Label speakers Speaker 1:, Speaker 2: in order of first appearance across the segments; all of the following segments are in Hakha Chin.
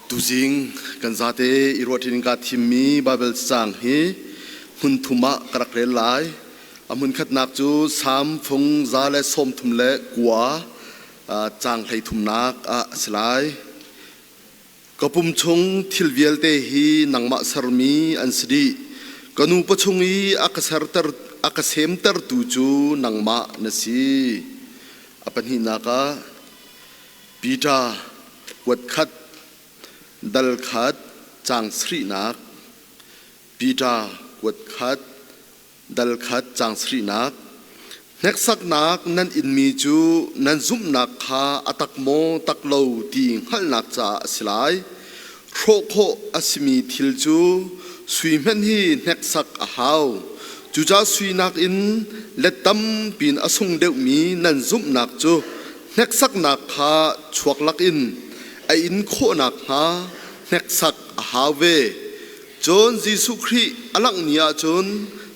Speaker 1: Tuzing kan zate i ruahṭin in kaa thimmi Baibal cacang hi hmun thum ah ka rak rel lai. A hmun khatnak cu Salm fung 139 caang 33 ah a si lai. Ka pum chung thil vialte hi nangmah sermi an si dih. Ka nu pawchung i a ka serter a ka semtertu cu nangmah na si. A pahnihnak ah Peter kuat khat dal khat caang sarihnak Peter kuat khat dal khat caang sarihnak Hneksaknak nan inmi cu nan zumhnak kha a tak maw tak lo ti hngalhnak caah a si lai. Hrawh khawh a simi thil cu sui hmanh hi hneksak a hau. Cucaah sui nakin let tampi in a sung deuhmi nan zumhnak cu hneksaknak kha chuak lakin a in khawh nakhnga hneksak a hau ve. Cun Jesuh Khrih a langh ni ahcun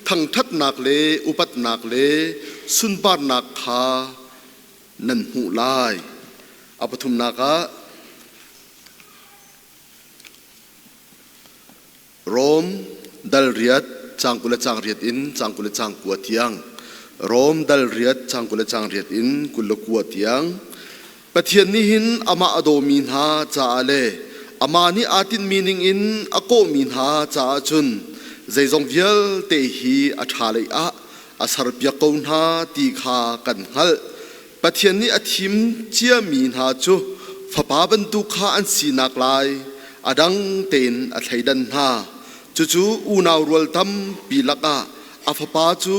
Speaker 1: thangṭhatnak le upatnak le sunparnak kha nan hmuh lai. A pathumnak ah Rom dal riat caang 20 le caang riat in caang 20 le caang kua tiang Rom dal riat caang 20 le caang riat in 29 tiang Pathian nih hin amah a dawmi hna caah le amah nih aa tinhmi ningin a kawhmi hna caah cun zeizong vialte hi a ṭha lei ah a serpiak ko hna ti kha kan hngalh. Pathian nih a thim ciami hna cu fapa bantuk kha an sinak lai a dang tein a thleidan hna. Cucu unau rual tampi lakah a fapa cu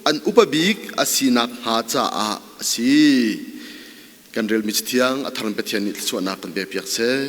Speaker 1: an upa bik a sinak hnga caah a si. Kan relmi Cathiang a thar in Pathian nih thluachuahnak kan pekpiak seh.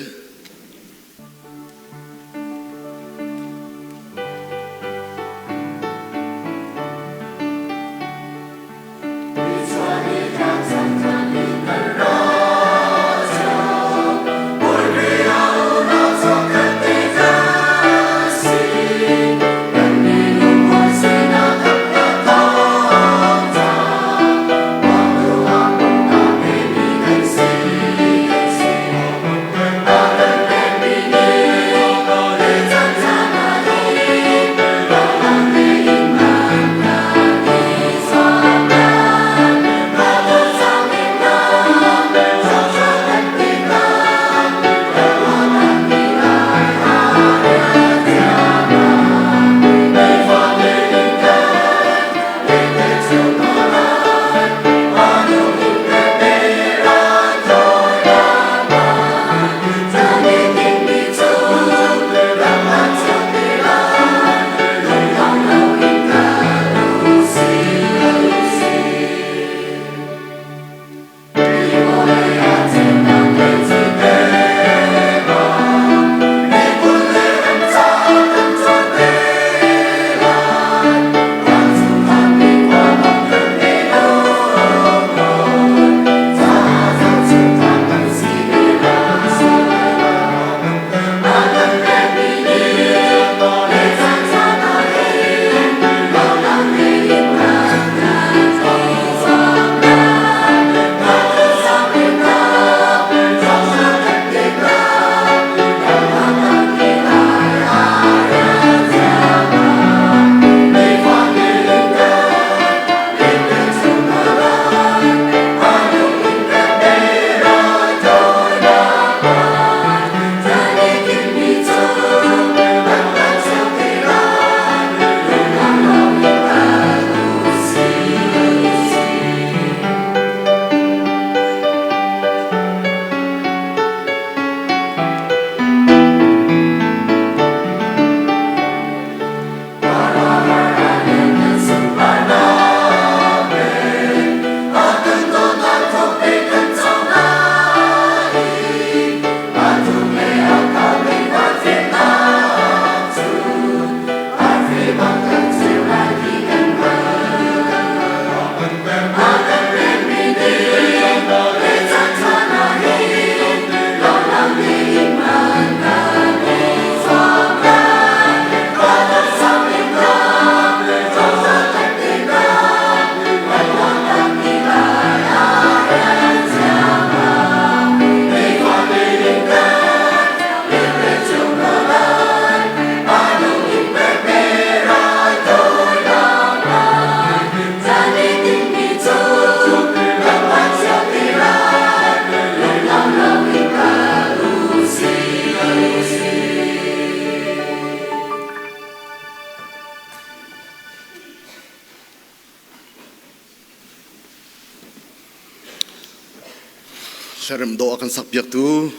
Speaker 1: Hlarem dawh a kan sakpiaktu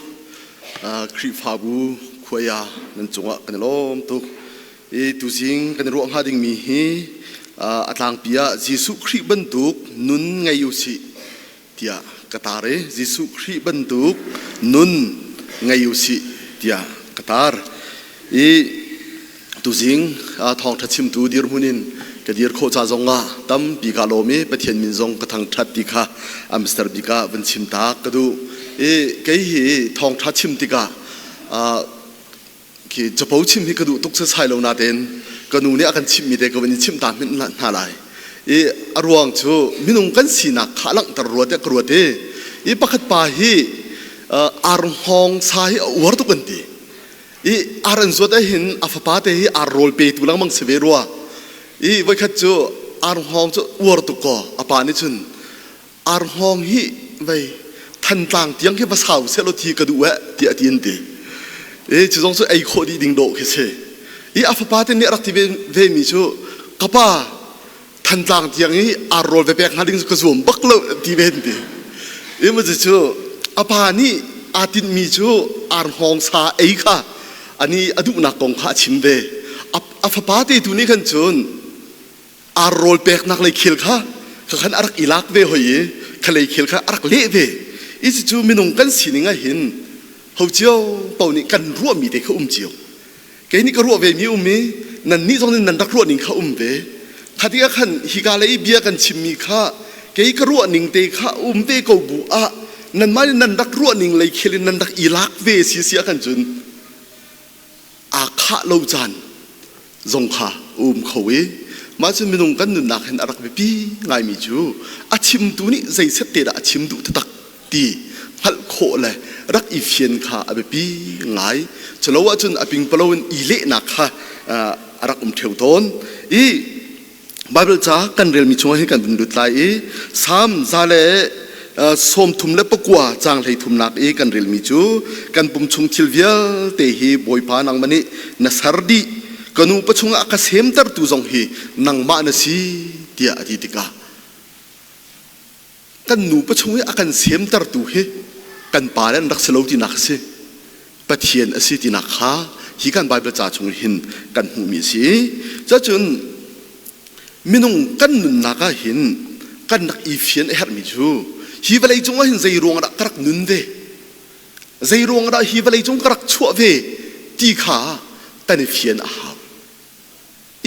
Speaker 1: Khrihfabu khuaya nan cungah kan i lawm tuk. I tuzing kan i ruah hnga dingmi hi a tlangpi ah Jesuh Khrih bantuk nun ngei u sih tiah ka tar i Jesuh Khrih bantuk nun ngei u sih tiah ka tar. I tuzing thawngṭha chimtu dirhmun in ka dir khawh ca zongah tampi ka lawm i Pathian min zong ka thangṭhat ti kha Amster bik ah van chim ta ka duh. I kei hi thawngṭha chim tikah khi capo chim hi ka duh tuk sasai lo natein ka nu nih a kan chimhmi te ka van in chimh ta hmanh hna lai. I a ruang cu minung kan sinak kha a langhter rua tiah ka ruat i i pakhat pa hi ar hngawng sa hi a uar tuk an ti. I ar an zuat ahhin a fapa te hi ar rawl petu lengmang si ve rua. I voikhat cu ar hngawng cu uar tuk kaw a pa nih cun ar hngawng hi vei Thantlang tiang khi va sau sehlaw thi ka duh eh tiah ti an ti. I cu zong cu ei khawh dih ding dawh khi si. I a fapa te nih a rak ti ve, ve mi cu ka pa Thantlang tiang i ar rawl ve pek hnga ding cu ka zuam bak lo ti ve an ti. I mu cu a pa nih aa tinhmi cu ar hngawng sa ei kha ani a duhnak kong kha a chim ve. A, a fapa te tu nih khan cun ar rawl peknak lei khel kha kha khan a rak i lak ve hoi i kha lei khel kha a rak leh ve. I cucu minung kan sining ah hin ho cio paoh nih kan ruahmi te kha um cio. Kei nih ka ruah ve mi um i nan nih zong nih nan rak ruah ning kha um ve. Kha tikah khan hika lei bia kan chimmi kha kei ka ruah ning te kha um ve ko bu ah nanmah nih nan rak ruah ning lei khel in nan rak i lak ve si si ah khan cun aa khah lo caan zong kha um kho i mah cu minung kan nunnak hin a rak biapi ngaimi cu a chimtu nih zeiset te dah a chim duh taktak ti hngalh khawh le rak i fian kha a biapi ngai. Culo ahcun a pingpalo in i lehnak kha a rak um ṭheo tawn. I Baibal ca kan relmi chungah hin kan vun lut lai i Salm 139 caang 33nak i kan relmi cu kan pum chung thil vialte hi Bawipa nangmah nih na ser dih ka nu pa chungah a ka semtertu zong hi nangmah na si tiah a ti tikah kan nupa chung i a kan semtertu hi kan pale an rak si lo tinak a si. Pathian a si tinak kha hi kan Baibal ca chung hin kan hmuhmi a si. Cacun minung kan nunnak ah hin kan rak i fian a herhmi cu hi vawlei cung ah hin zei ruang dah ka rak nun ve zei ruang dah hi vawlei cung ka rak chuah ve ti kha kan i fian a hau.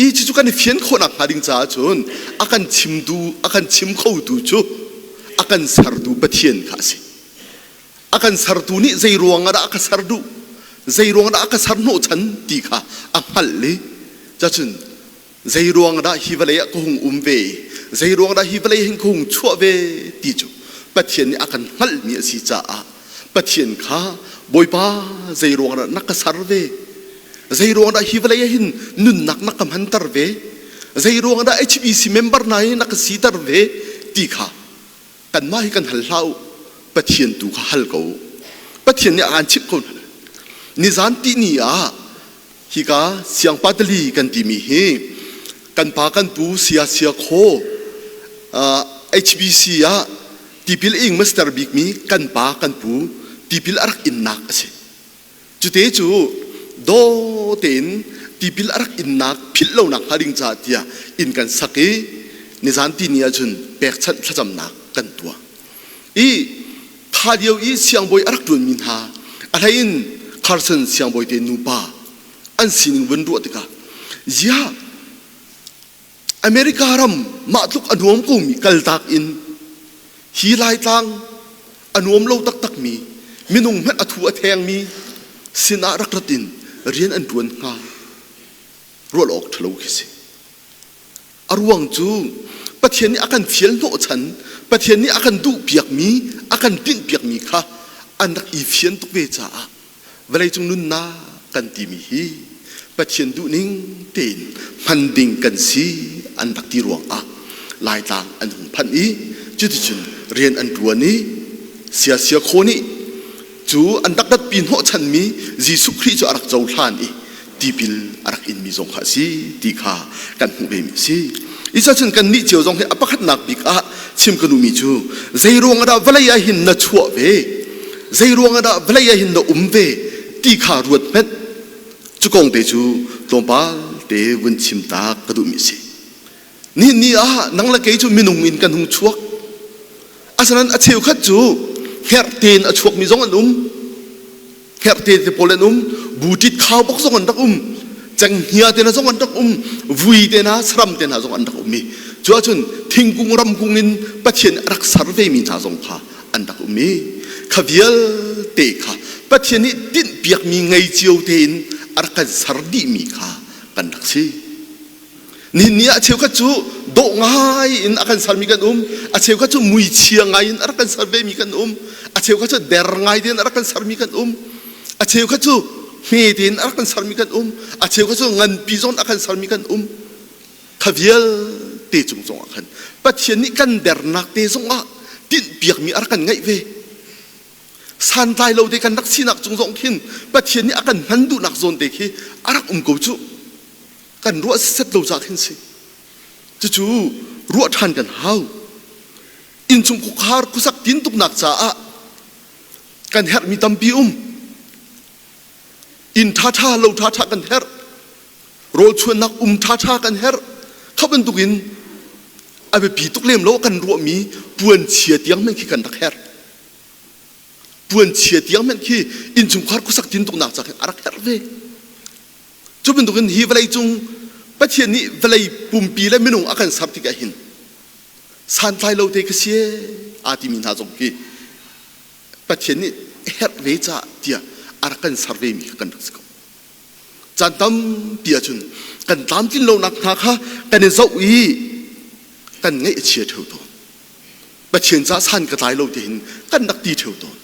Speaker 1: I cucu kan i fian khawhnak hnga ding caah cun a kan chimtu, a kan chim khotu cu a kan sertu Pathian kha a si. A kan sertu nih zei ruang ah dah a ka ser duh, zei ruang dah a ka ser hnawhchan ti kha a hngalh i cacun zei ruang dah hi vawlei ah ka hung um ve i zei ruang dah hi vawlei hin ka hung chuah ve ti cu Pathian nih a kan hngalhmi a si caah Pathian kha Bawipa zei ruang dah na ka ser ve Zei ruang dah hi vawlei ah hin nunnak na ka hmanter ve? Zei ruang dah HBC member hna hi na ka siter ve? Ti kha kanmah hi kan hal hlah u. Pathian tu kha hal ko u. Pathian nih a kan chimh ko hna. Nizan tihni ah hika siangpatali kan timi hi kan pa kan pu sia sia khaw HBC ah tipil ing master bikmi kan pa kan pu tipil a rak innak a si. Cute cu daw tein tipil a rak innak philh lonak hnga ding caah tiah inn kan sak i nizan tini ahcun pekchanh thlacamnak kan tuah. I kha lio i siangbawi a rak ṭuanmi hna a hlei in Carson siangbawi te nupa an sining vun ruah tikah ziah America ram mah tluk a nuam komi kaltak in hi Laitlang a nuam lo taktakmi minung hmanh a thu a thengmi sinah rak rat in rian an ṭuan hnga ruah awk ṭhalo khi si. A ruang cu Pathian nih a kan fial hnawhchan, Pathian nih a kan duhpiakmi, a kan tinhpiakmi kha an rak i fian tuk ve caah vawleicung nunnak kan timi hi Pathian duhning tein hman ding kan si an rak ti ruangah Laitlang an hung phanh i cuticun rian an ṭuan i siasia khaw nih cu an rak ratpi hnawhchanmi Jesuh Khrih cu a rak cohlan i tipil a rak inmi zong kha a si ti kha kan hmuh vemi a si. Isa cun kannih cio zong hi a pakhatnak bik ah chim ka duhmi cu zei ruangah dah vawlei ah hin na chuah ve? Zei ruangah dah vawlei ah hin na um ve ti kha ruat hmanh. Cu kong te cu tlawmpal te vun chim ta ka duhmi a si. Nihin ni ah nang le kei cu minung in kan hung chuak. Asinain a cheukhat cu hngerh tein a chuakmi zong an um. Hngerh te te pawl an um. Buṭit khau bak zong an rak um. Cenghngia te hna zong an rak um. Vui te hna, saram te hna zong an rak um i cu ahcun thingkung ramkung in Pathian a rak ser vemi hna zong kha an rak um i kha vialte kha Pathian nih tinhpiakmi ngei cio tein a rak kan ser dihmi kha kan rak si. Nihin ni ah a cheukhat cu dawh ngai in a kan sermi kan um, a cheukhat cu muichia ngai in a rak kan ser vemi kan um, a cheukhat cu der ngai tein a rak kan sermi kan um, a cheukhat cu hme tein a rak kan sermi kan um, a cheukhat cu nganpi zawn a kan sermi kan um. Kha vialte cung zongah khan Pathian nih kan dernak te zongah tinhpiakmi a rak kan ngeih ve. Santlai lo te kan rak sinak cung zong khin Pathian nih a kan hman duhnak zawn te khi a rak um ko cuh. Kan ruah set lo ca khin si. Cucu ruah ṭhan kan hau. Innchung khuakhar khuasak tintuknak caah kan herhmi tampi um. Inn ṭhaṭha lo ṭhaṭha kan herh. Rawl chuannak um ṭhaṭha kan herh. Kha bantukin a biapi tuk lem lo kan ruahmi puan chia tiang hmanh khi kan rak herh. Puan chia tiang hmanh khi innchungkhar khuasak tintuknak ca khin a rak herh ve. Cu bantukin hi vawlei cung Pathian nih vawlei pumpi le minung a kan ser tikah hin santlai lo te ka si aa timi hna zong khi Pathian nih herh ve ca tiah a rak kan ser vemi kha kan rak si ko. Caan tampi ahcun kan tlamtlin lonak hna kha kan i zoh i kan ngaih a chia ṭheo tawn. Pathian ca san ka tlai lo tihin kan rak ti ṭheo tawn.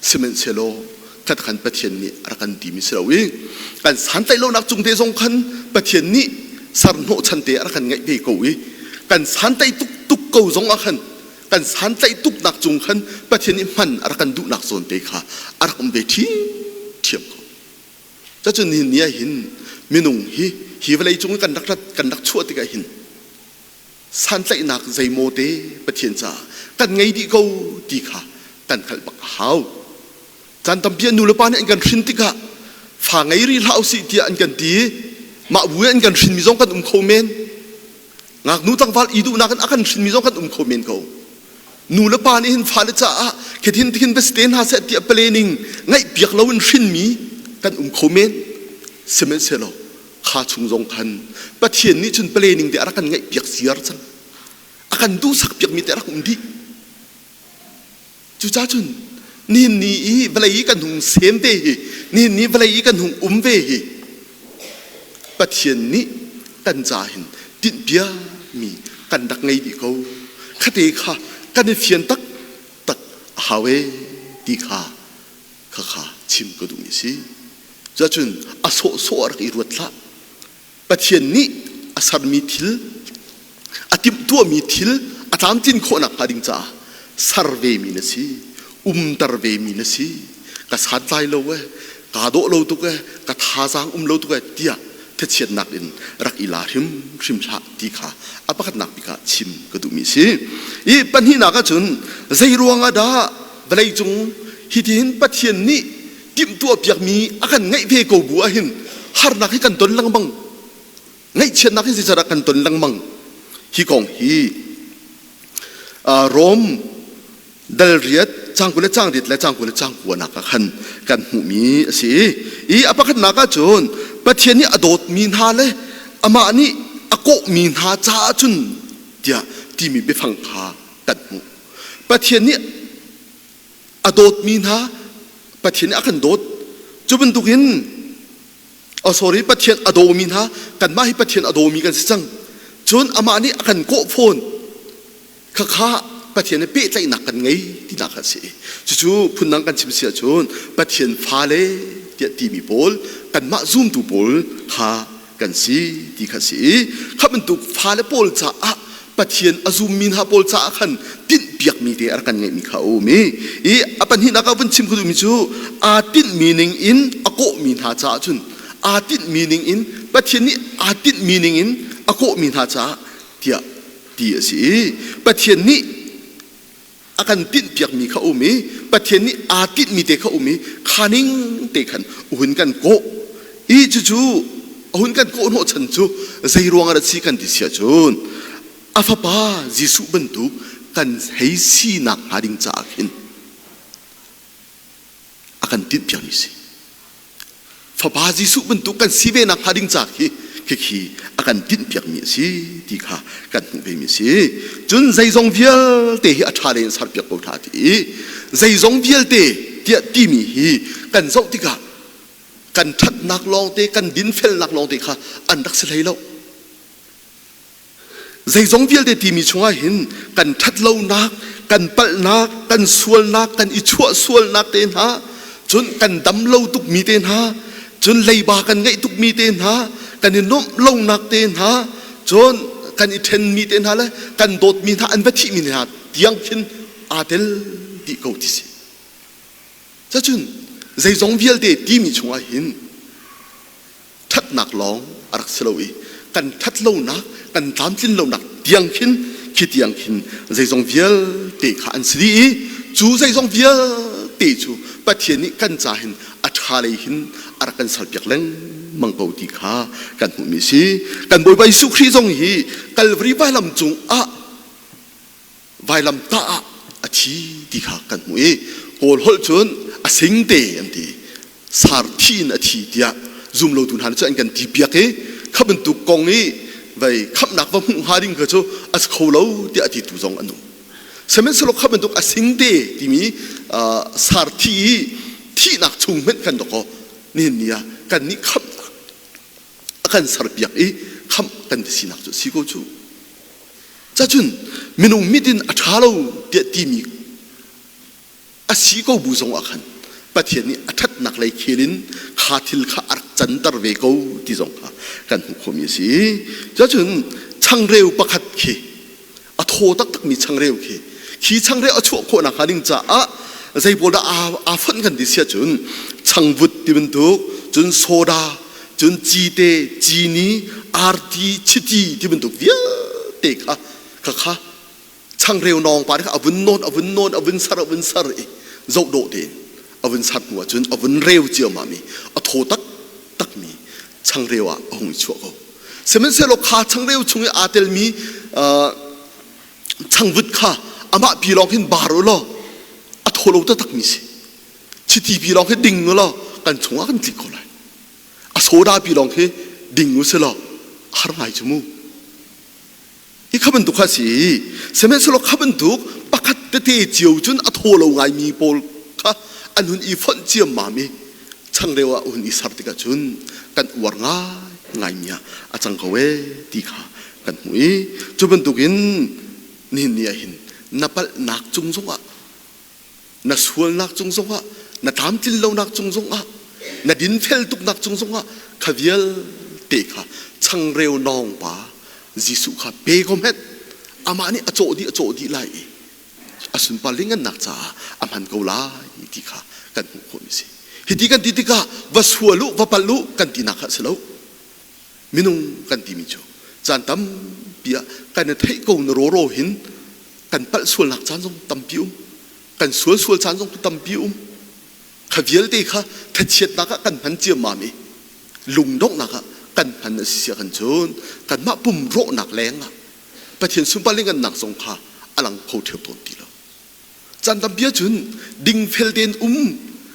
Speaker 1: Sihmanhsehlaw khat khan Pathian nih a rak kan timi si lo i kan santlaih lonak cung te zong khan Pathian nih sarhnawhchan te a rak kan ngeih ve ko i kan santlaih tuk tuk ko zong ah khan kan santlaih tuknak cung khan Pathian nih hman a rak kan duhnak zawn te kha a rak um ve ṭhiamṭhiam ko. Cucu nihin ni ah hin minung hi hi vawlei cung i kan rak rat kan rak chuah tikah hin santlaihnak zeimaw te Pathian caah kan ngei dih ko ti kha kan hngalh bak a hau. Caan tampi ah nulepa nih an kan hrin tikah fa ngei rih hlah usih tiah an kan ti i mah bu in an kan hrinmi zong kan um kho men. Ngaknu tlangval i duhnak in a kan hrinmi zong kan um kho men ko. Nu le pa nih hin fale caah khethin tikhin va si te hna seh tiah planning ngaihpiak loin hrinmi kan um kho men. Sihmanhsehlaw kha chung zong khan Pathian nih cun planning te a rak kan ngaihpiak ziar cang. A kan duhsak piakmi te a rak um dih. Cucaah cun nihin ni i vawlei i kan hung sem ve hi, nihin ni vawlei i kan hung um ve hi Pathian nih kan ca hin tinhpiakmi kan rak ngei dih ko. Khate kha kan i fian taktak a hau ee ti kha khakha chim ka duhmi a si. Cuahcun a sawhsawh a rak i ruat hlah. Pathian nih a sermi thil, a timhtuahmi thil a tlamtlin khawhnak hnga ding caah ser vemi na si, umter vemi na si. Ka santlai lo ee, kaa dawh lo tuk ee, ka thazaang um lo tuk ee tiah thachiatnak in rak i la hrimhrim hlah ti kha a pakhatnak bik ah chim ka duhmi a si. I pahnihnak ahcun zei ruangah dah vawleicung hitihin Pathian nih timhtuahpiakmi a kan ngeih ve ko bu ahhin harnak hi kan ton lengmang ngaihchiatnak hi zeicahdah kan ton lengmang hi kong hi Rom dal riat cang 20 le cang 8 le cang 20 le cang 9 nak ah khan kan hmuhmi a si i a pakhatnak ah cun Pathian nih a dawtmi hna le amah nih a kawhmi hna caah cun tiah timi biafang kha kan hmuh Pathian nih a dawtmi hna Pathian nih a kan dawt cu bantukin oh sorry Pathian a dawmi hna kanmah hi Pathian a dawmi kan si cang cun amah nih a kan kawh fawn khakha Pathian he pehtlaihnak kan ngei tinak kha a si cucu phundang kan chim si ahcun Pathian fale tiah timi pawl kanmah zumtu pawl kha kan si ti kha si i kha bantuk fale pawl caah Pathian a zummi hna pawl caah khan tinhpiakmi te a rak kan ngeihmi kha a um i i a pahnihnak ah vun chim ka duhmi cu aa tinhmi ning in a kawhmi hna caah cun aa tinhmi ning in Pathian nih aa tinhmi ning in a kawhmi hna caah tiah ti a si i Pathian nih. a kan tinhpiakmi kha um i Pathian nih aa tinhmi te kha um i kha ning te khan hun kan kawh i cucu a hun kan kawh hnawhchan cu zei ruangah dah si kan ti si ahcun a fapa Jesuh bantuk kan hei sinak hnga ding caah khin a kan tinhpiakmi si. Fapa Jesuh bantuk kan si ve nakhnga ding ca khi khikhi a kan tinhpiakmi a si ti kha kan hmuh vemi a si. Cun zeizong vialte hi a ṭha in serpiak ko hna ti i zeizong vialte tiah timi hi kan zoh tikah kan ṭhatnak lawngte kan dinfelnak lawngte kha an rak si hlei lo. Zeizong vialte timi chungah hin kan ṭhatlonak, kan palhnak, kan sualnak, kan i chuah sualnak te hna, cun kan dam lo tukmi te hna, cun leiba kan ngeih tukmi te hna, kan i nuamh lonak te hna, cun kan i ṭhenmi te hna le kan dawtmi hna an va thihmi hna tiang khin aa tel dih ko ti si. Cacun zeizong vialte timi chungah hin ṭhatnak lawng a rak si lo i kan ṭhatlonak kan tlamtlin lonak tiang khin khi tiang khin zeizong vialte kha an si dih i cu zeizong vialte cu Pathian nih kan ca hin a ṭha lei hin a rak kan salpiak lengmang ko ti kha kan hmuhmi a si. Kan Bawipa Jesuh Khrih zong hi Kalvari vailam cung ah vailam tah ah a thi ti kha kan hmuh i Kawl holh cun a singte an ti sar thi in a thi tiah zumlotu hna nih cun an kan ti piak i kha bantuk kong i vei khamhnak va hmuh hnga ding kha cu a si kho lo tiah a titu zong an um. Sihmanhsehlaw kha bantuk a singte timi sar thi i thihnak chung hmenh kan dawk nihin ni ah kan nih khamhnak a kan serpiak i khamh kan ti sinak cu si ko cu. Cacun minung mit in a ṭha lo tiah timi a si ko bu zong ah khan Pathian nih a ṭhatnak lei khel in kha thil kha a rak canter ve ko ti zong kha kan hmuh khawhmi a si. Cacun changreu pakhat khi a thaw taktakmi changreu khi khi changreu a chuah khawh nakhnga ding caah zei pawl dah aa fonh kan ti si ahcun changvut ti bantuk cun soda cun cite cini arti chiti ti bantuk vialte kha kha kha changreu nawng pa kha a vun nawn a vun nawn a vun sar a vun sar i zoh dawh tein a vun sar hnu ahcun a vun reu ciammam i a thaw taktakmi changreu ah a hung i chuah ko. Sihmanhsehlaw kha changreu chung i aa telmi changvut kha amah pi lawng hin bar u law a thaw lo taktakmi si. Chiti pi lawng hi ding u law kan chungah kan tlik ko lai. A soda pi lawng hi ding u si law a har ngai cu mu. Hi kha bantuk kha si. Sihmanhsehlaw kha bantuk pakhat tete cio cun a thaw lo ngaimi pawl kha an hun i fonh ciammam i changreu ah hun i ser tikah cun kan uar ngai ngaimi ah a cang ko ee ti kha kan hmuh i cu bantukin nihin ni ah hin na palhnak cung zongah na sualnak cung zongah na tlamtlin lonak cung zongah na dinfel tuknak cung zongah kha vialte kha changreu nawng pa Jesuh kha pe ko hmet amah nih a cawh dih a cawh dih lai i a sunpar lingannak caah a hman ko lai ti kha kan hmuh khawhmi si. Hiti kan ti tikah va sual u va palh u kan tinak kha a si lo. Minung kan timi cu caan tampi ah kan i theih ko na rawraw hin kan palh sualnak caan zong tampi um kan sual sual caan zong tampi um kha vialte kha thachiatnak ah kan hman ciammam i lungdonghnak ah kan hman a si sia kan cun kanmah pum rawhnak leng ah Pathian sunpar le ngannak zong kha a lang kho ṭheo tawn ti lo. Caan tampi ahcun dingfel tein um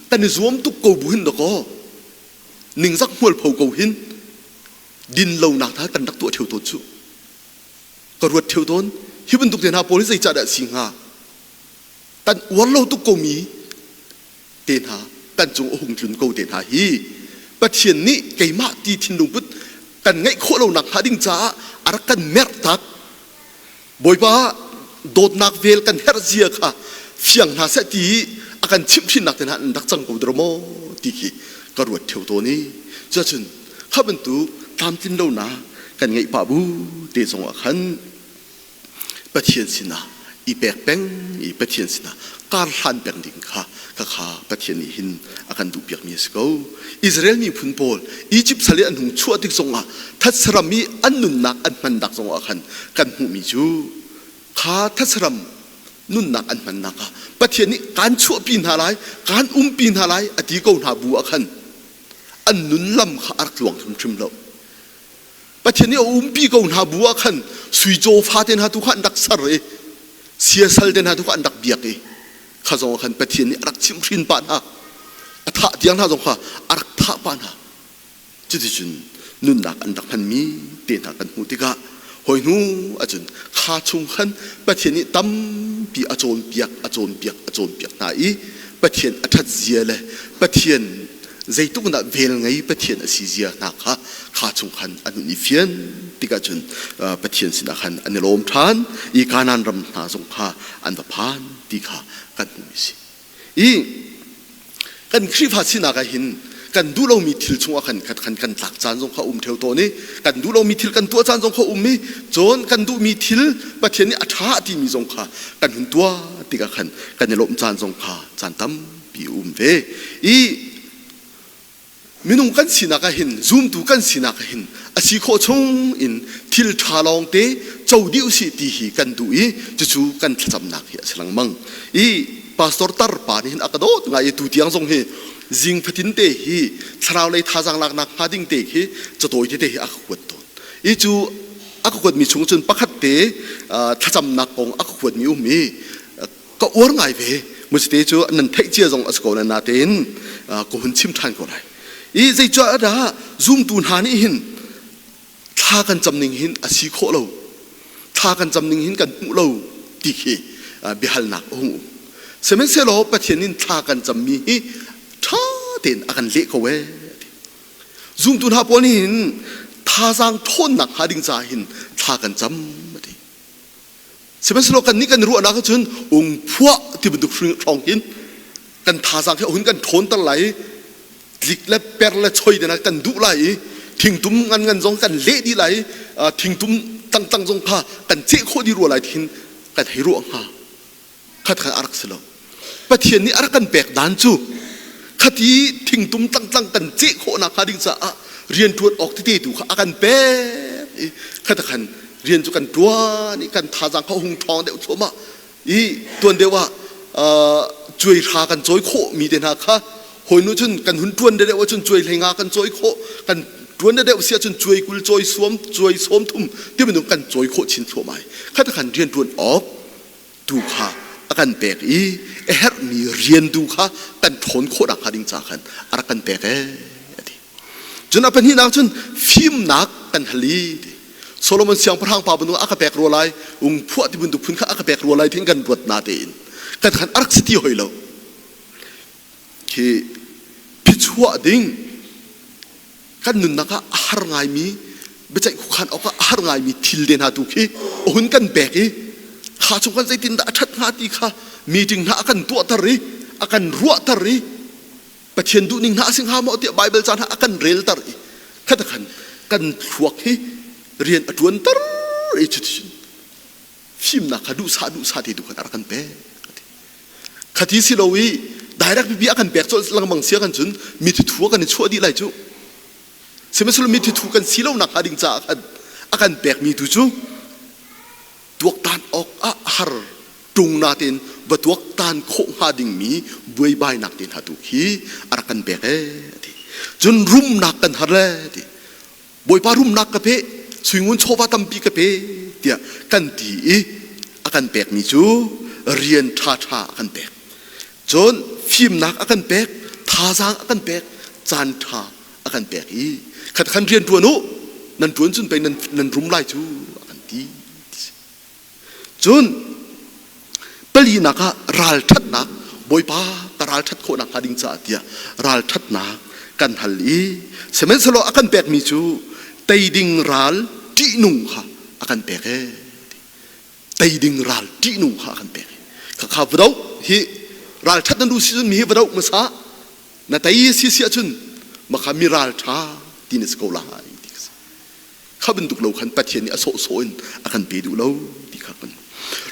Speaker 1: kan i zuam tuk ko bu hin dakaw ningzak hmualpho ko hin din lonak hna kan rak tuah ṭheo tawn cu. Ka ruat ṭheo tawn hi bantuk te hna pawl hi zeicah dah si hnga? Kan uar lo tuk komi te hna kan cung a hung tlun ko te hna hi Pathian nih keimah ti thinlung put kan ngeih khawh lonak hnga ding caah a rak kan merh tak. Bawipa dawtnak vel kan herh zia kha fiang hna seh ti a kan chimhhrinnak te hna an rak cang ko dara maw ti khi ka ruat theo tawn i cuacun kha bantuk tlamtlin lonak kan ngeih pah bu te zong ah khan Pathian sinah i pek peng i Pathian sinah kar hlan peng ding kha kha Pathian nih hin a kan duhpiakmi a si ko. Israel miphun pawl Egypt sal i an hung chuah tik zongah thatsaram i an nunnak an hmannak zongah khan kan hmuhmi cu kha thatsaram Nunnak an hmannak ah Pathian nih kaan chuahpi hna lai, kaan umpi hna lai a ti ko hna bu ah khan an nun lam kha a rak tluang hrimhrim lo. Pathian nih a umpi ko hna bu ah khan sui caw fate hna tu kha an rak ser i siasal te hna tu kha an rak biak i kha zong ah khan Pathian nih a rak chimhhrin pah hna. A thah tiang hna zong kha a rak thah pah hna. Cuticun nunnak an rak hmanmi te hna kan hmuh tikah hawi hnu ahcun kha chung khan Pathian nih tampi a cawnpiak, a cawnpiak, a cawnpiak hna i Pathian a ṭhat zia le Pathian zeitluk in dah vel ngei Pathian a si zia hna kha kha chung khan an hun i fian tikah cun Pathian sinah khan an i lawm ṭhan i Kanaan ram hna zong kha an va phan ti kha kan hmuhmi a si. I kan Khrihfa sinak ah hin kan duh lomi thil chungah khan khan kan tlak caan zong kha um theo tawn i kan duh lomi thil kan tuah caan zong kha um i cun kan duhmi thil Pathian nih a ṭha timi zong kha kan hun tuah tikah khan kan i lawmh caan zong kha caan tampi a um ve i Minung kan sinak ah hin zumtu kan sinak ah hin a si khawh chung in thil ṭha lawngte co dih usih ti hi kan duh i cucu kan thlacamnak hi a si lengmang. I pastor tar pa nih hin a ka dawt ngai i tu tiang zong hi zing fatin te hi thlarau lei thazaang laknak hnga ding te khi catawi tete hi a ka kuat tawn. I cu a ka kuatmi chung cun pakhat te thlacamnak kong a ka kuatmi um i ka uar ngai ve musite cu nan theih cia zong a si ko na natein ka hun chim ṭhan ko lai i zeicaah dah zumtu hna nih hin thla kan cam ning hin a si khawh lo thla kan cam ning hin kan hmuh lo ti khi biahalnak a hung um sihmanhsehlaw Pathian in thla kan cammi hi ṭha tein a kan leh ko ee zumtu hna pawl nih hin thazaang ṭhawnnak hnga ding caah hin thla kan cam a ti Sihmanhsehlaw kannih kan ruahnak ahcun ungphuah ti bantuk hrawng hin kan thazaang hi a hun kan ṭhawnter lai i tlik le per le choi te kan duh lai i thingtum ngan ngan zong kan leh dih lai i thingtum tangtang zong kha kan ceh khawh dih rua lai ti hin kan hei ruah hnga. Khat kha a rak si lo. Pathian nih a rak kan pek dan cu khati thingtum tlangtlang kan ceh khawhnak hnga ding caah rianṭuan awk tete tu kha a kan pek i khata khan rian cu kan ṭuan i kan thazaang kha hung ṭhawng deuh thluahmah i tuan deuh ah cuai hra kan cawi khawh mi te hna kha hawi nu cun kan hun ṭuan deuh ahcun cuai hleinga kan cawi khawh kan ṭuan deuh si ahcun cuai 20 cawi suam cuai 30 ti bantuk kan cawi khawh chin thluahmah i khata khan rian ṭuan awk tu kha a kan pek i a herhmi rian tu kha kan ṭhawn khawh nakhnga ding ca khan a rak kan pek ee a ti. Cun a pahnihnak cun fimnak kan hal i ti. Solomon siangpahrang pa bantuk a ka pek rua lai, ungphuah ti bantuk phun kha a ka pek rua lai tin kan ruat na tein kan khan a rak si ti hoi lo. Khi phichuah ding kan nunnak ah a har ngaimi biaceih khuakhan awkah a har ngaimi thil te hna tu khi a hun kan pek i kha chung kan zeitindah a ṭhat hnga ti kha meeting hna a kan tuahter i a kan ruahter i Pathian duhning hna a si hnga maw tiah Baibal ca hna a kan relter i khata khan kan thluak hi rian a ṭuanter i cuticun fimnak kha duhsah duhsah te tu khan a rak kan pek khati si lo i direct pipi a kan pek colh lengmang sia kan cun mi thithu kan i chuah dih lai cu sihmanhsehlaw mi thithu kan si lo nak hnga ding caah khan a kan pek mi tu cu tuaktan awk ah har tung na tein va tuaktan khawh hnga ding mi buaibainak te hna tu khi a rak kan pek ee ti cun rumnak kan har le ti Bawipa rumnak ka pe, suingun chawva tampi ka pe tiah kan ti i a kan pekmi cu rian ṭhaṭha a kan pek. Cun fimnak a kan pek, thazaang a kan pek, caan ṭha a kan pek i khat khan rian ṭuan u, nan ṭuan cun pei nan, nan rum lai cu a kan ti. Cun palinak ah ralṭhatnak Bawipa ka ralṭhat khawh nakhnga ding caah tiah ralṭhatnak kan hal i sihmanhsehlaw a kan pekmi cu tei ding ral ṭihnung kha a kan pek ee tei ding ral ṭihnung kha a kan pek kha kha va doh hi ralṭhat nan duh si cun mi hi va doh hmasa na tei si si ahcun makha mi ralṭha ti na si ko lai ti ka si Kha bantuk lo khan Pathian nih a sawhsawh in a kan pe duh lo ti kha kan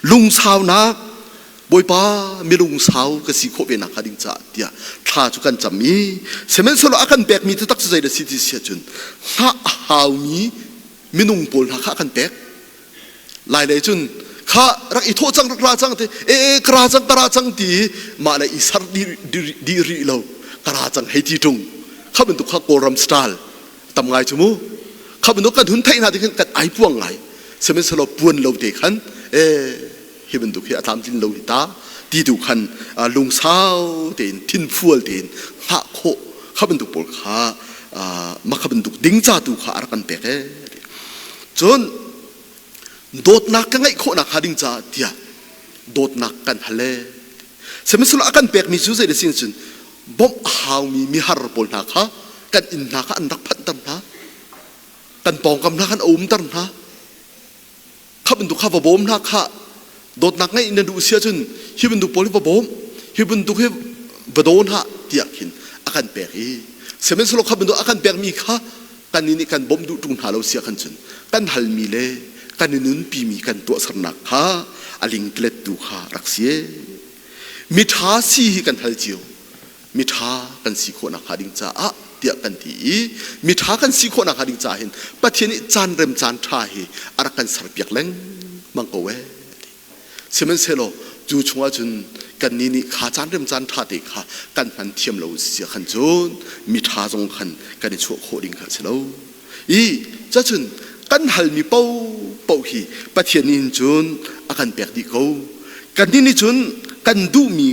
Speaker 1: lungsaunak Bawipa mi lungsau ka si khawh ve nakhnga ding caah tiah thla cu kan cam i sihmanhsehlaw a kan pekmi taktak cu zeidah si ti si ahcun hngah a haumi minung pawl hna kha a kan pek lai lei cun Kha rak i thawh cang rak ra cang ti e e ka ra cang ka ra cang ti mah le i sar di rih lo ka ra cang hei ti ṭung kha bantuk kha Kawlram style tam ngai cu mu. Kha bantuk kan hun theih hna ti khan kan ai puang ngai. Sihmanhsehlaw puan lo te khan e hi bantuk hi a tlamtlin lo hi ta ti tu khan lungsau tein thinfual tein hngah khawh kha bantuk pawl kha mah kha bantuk ding ca tu kha a rak kan pek ee. Cun dawtnak ka ngeih khawhnak hnga ding caah tiah dawtnak kan hal ee. Sihmanhsehlaw a kan pekmi cu zei da sin cun bawmh a haumi mihar pawl hna kha kan inn hna kha an rak phanhter hna kan pawngkam hna khan a umter hna kha bantuk kha va bawm hna kha dawtnak ngeih na duh si ahcun hi bantuk pawl hi va bawm hi bantuk hi va daw hna tiah khin a kan pek i sihmanhsehlaw kha bantuk a kan pekmi kha kan nih kan bawmh duh ṭung hna lo sia khan cun kan halmi le kan i nunpimi kan tuahsernak kha a lingtlet tu kha rak si miṭha si hi kan hal cio miṭha kan si khawh nakhnga ding caah tiah kan ti i miṭha kan si khawh nakhnga ding caah hin Pathian nih caan rem caan ṭha hi a rak kan serpiak lengmang ko ee. Sihmanhsehlaw cu chungah cun kannih nih kha caan rem caan ṭha te kha kan hman thiam lo si khan cun miṭha zong khan kan i chuah khawh ding kha a si lo. I cacun kan halmi paohpaoh hi Pathian nih hin cun a kan pek dih ko. Kannih nih cun kan duhmi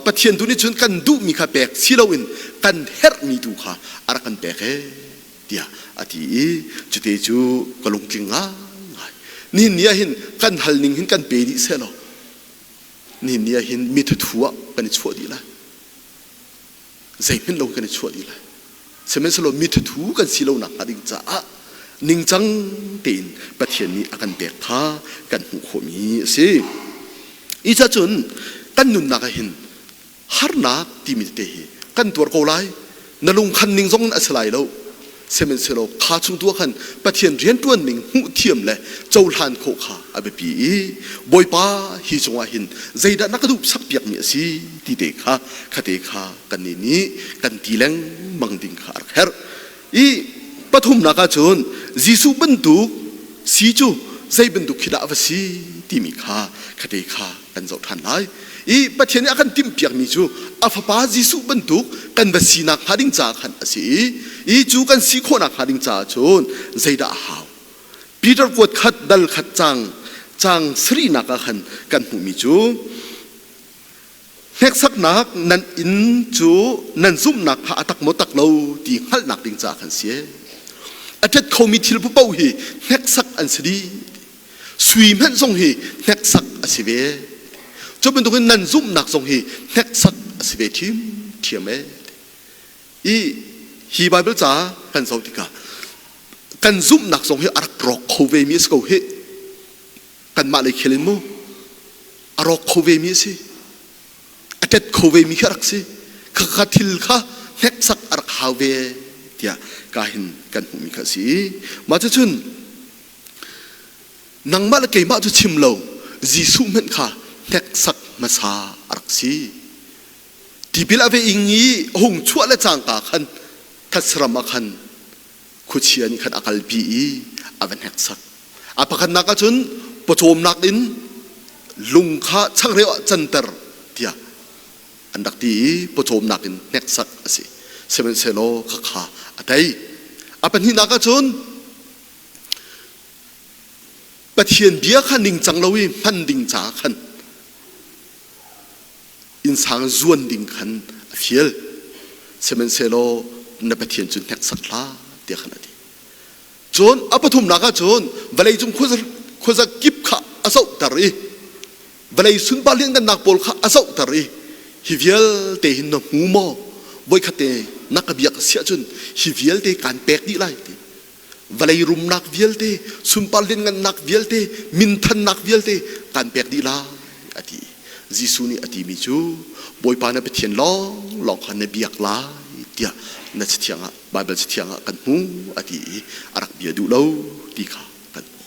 Speaker 1: Pathian tu nih cun kan duhmi kha pek si loin kan herhmi tu kha a rak kan pek ee tiah a ti i cute cu ka lungtling ngaingai. Nihin ni ah hin kan hal ning hin kan pe dih sehlaw nihin ni ah hin mi thathu ah kan i chuah dih lai. Zeihmanh lo kan i chuah dih lai. Sihmanhsehlaw mi thathu kan si lo nakhnga ding caah ningcang tein Pathian nih a kan pek kha kan hmuh khawhmi a si. I cacun kan nunnak ah hin harnak timi tete hi kan tuar ko lai. Na lungkhan ning zong in a si lai lo. Sihmanhsehlaw kha chung tu ah khan Pathian rianṭuan ning hmuh thiam le cohlan khawh kha a biapi i Bawipa hi cungah hin zeidah na ka duh sakpiakmi a si ti te kha khate kha kannih nih kan ti lengmang ding kha a rak herh. I pathumnak ah cun Jesuh bantuk si cu zei bantuk khi dah a va si timi kha khate kha kan zoh ṭhan lai. I Pathian nih a kan timhpiakmi cu a fapa Jesuh bantuk kan va sinak hnga ding caah khan a si i, i cu kan si khawhnak hnga ding caah cun zeidah a hau? Peter kuat khat dal khat cang cang sarihnak ah khan kan hmuhmi cu hneksaknak nan inn cu nan zumhnak kha a tak maw tak lo ti hngalhnak ding caah khan si. A ṭet khomi thil paoh hi hneksak an si dih. Sui hmanh zong hi hneksak a si ve. Cu bantukin nan zumhnak zong hi hneksak a si ve ṭhiamṭhiam ee. I hi Baibal ca kan zoh tikah kan zumhnak zong hi a rak rawk kho ve mi a si ko hih. Kanmah lei khel in mu a rawk kho ve mi a si. A ṭet kho ve mi khi a rak si. Khakha thil kha hneksak a rak hau ve tiah ka hin kan hmuhmi kha a si. Mah cucun Nangmah le keimah cu chim lo, Jesuh hmanh kha hneksak hmasa a rak si. Tipil a ve ing i a hung chuah le cangka khan thatsaram ah khan khuachia nih khan a kalpi i a va hneksak. A pakhatnak ah cun pawcawmnak in lung kha changreu ah canter tiah an rak ti i pawcawmnak in hneksak a si. Sihmanhsehlaw khakha a tei. A pahnihnak ah cun Pathian bia kha ningcang lo i hman ding caah khan innsang zuan ding khan a fial. Sihmanhsehlaw na Pathian cu hneksak hlah tiah khan a ti. Cun a pathumnak ah cun vawleicung khuaza kip kha a zohter i vawlei sunpar lianhngannak pawl kha a zohter i hi vialte hin na hmu maw? Voikhat te na ka biak a si ahcun hi vialte kaan pek dih lai ti. Vawlei rumnak vialte, sunpar lianngannak vialte, minthannak vialte kaan pek dih lai a ti. Jesuh nih a timi cu Bawipa na Pathian lawnglawng kha na biak lai tiah na cathiang ah Baibal cathiang ah kan hmu a ti i a rak bia duh lo ti kha kan hmuh.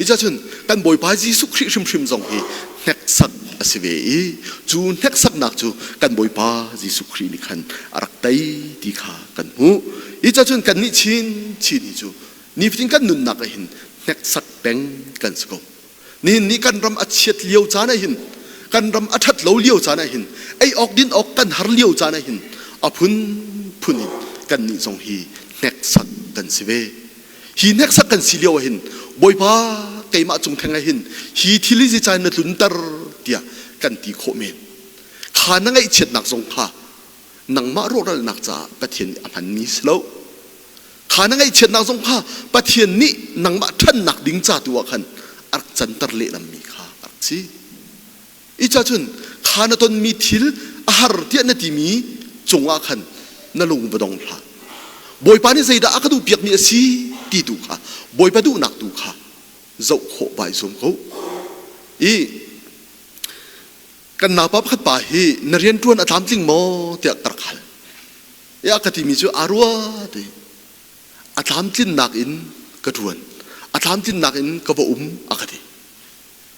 Speaker 1: Icacun kan Bawipa Jesuh Khrih hrimhrim zong hi hneksak a si ve i cu hneksaknak cu kan Bawipa Jesuh Khrih nih khan a rak tei ti kha kan hmuh. Icacun kannih chin chin hi cu nifatin kan nunnak ah hin hneksak peng kan si ko. Nihin ni kan ram a chiat lio caan ah hin, kan ram a ṭhat lo lio caan ah hin, ei awk din awk kan har lio caan ah hin, a phunphun in kannih zong hi hneksak kan si ve. Hi hneksak kan si lio ah hin, Bawipa keimah cung theng ah hin hi thil hi zeicah na tlunter tiah kan ti khawh men. Kha na ngaihchiatnak zong kha nangmah rawhralnak caah Pathian nih a hmanmi si lo. Kha na ngaihchiatnak zong kha Pathian nih nangmah ṭhannak ding ca tu ah khan a rak canter lehlammi kha a rak si. I ca cun kha na tonmi thil a har tiah na timi cungah khan na lung va dong hlah. Bawipa nih zeidah a ka duhpiakmi a si ti tu kha Bawipa duhnak tu kha zoh khawh vai zuam ko. I kan naupa pakhat pa hi na rianṭuan a tlamtling maw tiah ka rak hal. I a ka timi cu aa rua ti. A tlamtlinnak in ka ṭuan. A tlamtlinnak in ka va um a ka ti.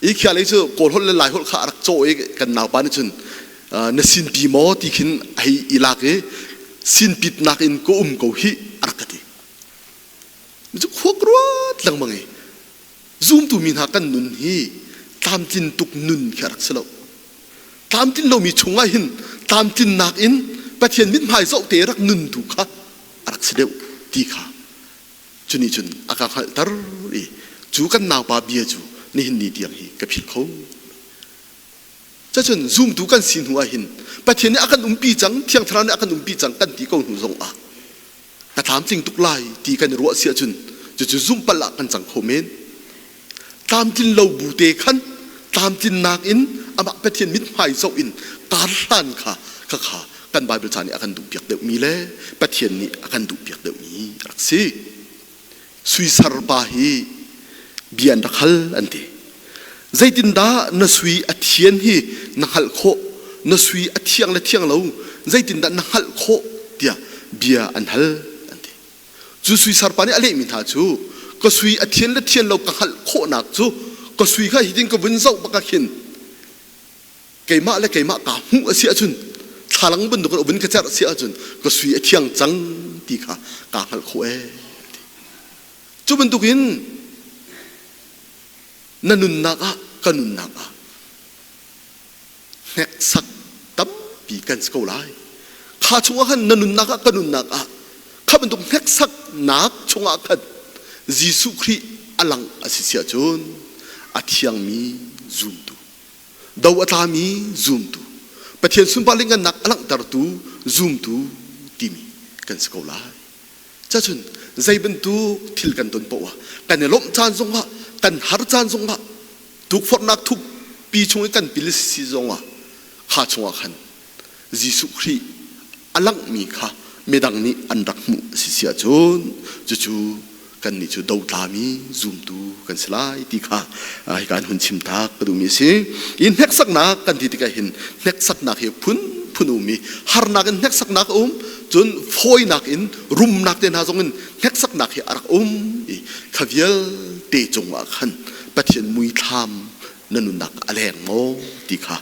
Speaker 1: I khialei cu Kawl holh le Lai holh kha a rak cawh i kan naupa nih cun na sinpi maw ti khin a hei i lak i sinpitnak in ka um ko hih a rak ka ti. Cu khua ka ruat lengmang i zumtu mi hna kan nun hi tlamtlin tuk nun khi a rak si lo. Tlamtlin lomi chungah hin tlamtlinnak in Pathian mithmai zoh te rak nun tu kha a rak si deuh ti kha cu nih cun a ka hngalhter i cu kan naupa bia cu nihin ni tiang hi ka philh kho. Cacun zumtu kan si hnu ah hin Pathian nih a kan umpi cang, Thiang Thlarau nih a kan umpi cang kan ti ko hnu zong ah ka tlamtling tuk lai ti kan i ruah si ahcun cucu zumhpalh ah kan cang kho men. Tlamtlin lo bu te khan tlamtlinnak in amah Pathian mithmai zoh in kar hlan kha khakha kan Bible ca nih a kan duhpiak deuhmi le Pathian nih a kan duhpiak deuhmi a rak si. Suisar pa hi bia an rak hal an ti. Zeitindah na sui a thian hi na hngalh khawh? Na sui a thiang le thiang lo zeitindah na hngalh khawh tiah bia an hal an ti. Cu sui sarpa nih a lehmi hna cu ka sui a thian le thian lo ka hngalh khawhnak cu ka sui kha hitin ka vun zoh bak ah khin keimah le keimah kaa hmuh a si ahcun thlalang bantuk in vun ka cerh si ahcun ka sui a thiang cang ti kha kaa hngalh khawh ee. Cu bantukin na nunnak ah ka nunnak ah hneksak tampi kan si ko lai. Kha chungah khan na nunnak ah ka nunnak ah kha bantuk hneksaknak chungah khan Jesuh Khrih a lang a si si ahcun a thiangmi zumtu do a tlami zumtu Pathian sunpar lianngannak a langhtertu zumtu timi kan si ko lai. Cacun zei bantuk thil kan ton poah kan i lawmh caan zongah kan har caan zongah tukforhnak thukpi chung i kan pil si zongah kha chungah khan Jesuh Khrih a langhmi kha midang nih an rak hmuh a si si ahcun cucu kannih cu dotlami zumtu kan si lai ti kha hika in hun chim tak ka duhmi a si. Hi hneksaknak kan ti tikah hin hneksaknak hi phunphun um i harnak in hneksaknak a um, cun fawinak in rumnak te hna zong in hneksaknak hi a rak um i kha vialte cungah khan Pathian muithlam na nunnak a leng maw ti kha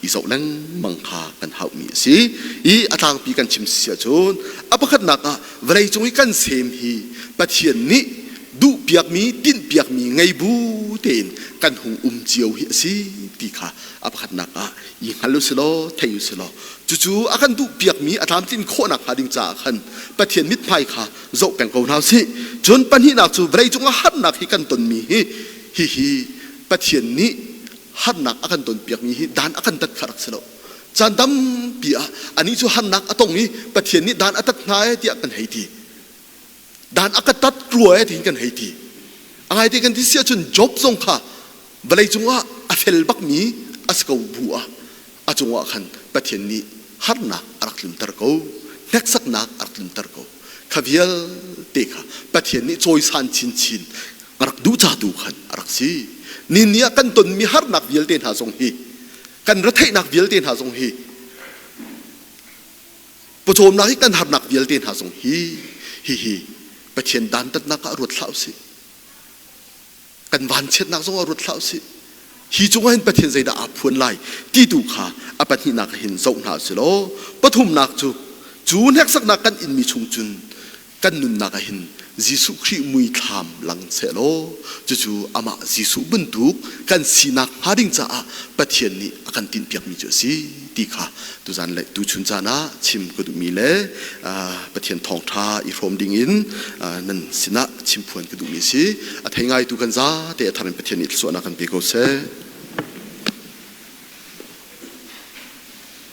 Speaker 1: i zoh lengmang kha kan hauhmi a si. I a tlangpi kan chim si ahcun a pakhatnak ah vawleicung i kan sem hi Pathian nih duhpiakmi tinhpiakmi ngei bu tein kan hung um cio hi a si ti kha a pakhatnak ah i hngal u si law thei u si law cucu a kan duhpiakmi a tlamtlin khawhnak hnga ding caah khan Pathian mithmai kha zoh peng ko hna u sih. Cun pahnihnak cu vawleicung ah harnak hi kan tonmi hi hihi Pathian nih harnak a kan tonpiakmi hi dan a kan tat kha rak si lo. Caan tampi ah anih cu harnak a tong i Pathian nih dan a tat hna ee tiah kan hei ti. Dan a ka tat rua ee tiin kan hei ti. A ngaite kan ti si ahcun Job zong kha vawleicung ah a fel bakmi a si ko bu ah a cungah khan Pathian nih harnak a rak tlunter ko, hneksaknak a rak tlunter ko. Kha vialte kha Pathian nih cawisan chinchin a rak duh ca tu khan a rak si. Ni ni ah kan tonmi harnak vialte hna zong hi, kan retheihnak vialte hna zong hi, pawcawmnak hi kan harnak vialte hna zong hi, hihi Pathian dantatnak ah ruat hlah usih. Kan vanchiatnak zong ah ruat hlah usih. Hi cungah hin Pathian zeidah aa phuan lai ti tu kha a pahnihnak hin zoh hna usih law pathumnak cu cu hneksaknak kan inmi chung cun kan nunnak ah hin Jesuh Khrih muithlam lang sehlaw cucu amah Jesuh bantuk kan sinak hnga ding caah Pathian nih a kan tinhpiakmi cu a si ti kha tuzan le tuchun caan ah chim ka duhmi le Pathian thawngṭha i hrawm dingin nan sinah chimphuan ka duhmi a si. A thei ngaitu kan zate a thar in Pathian nih thluachuahnak kan pe ko seh.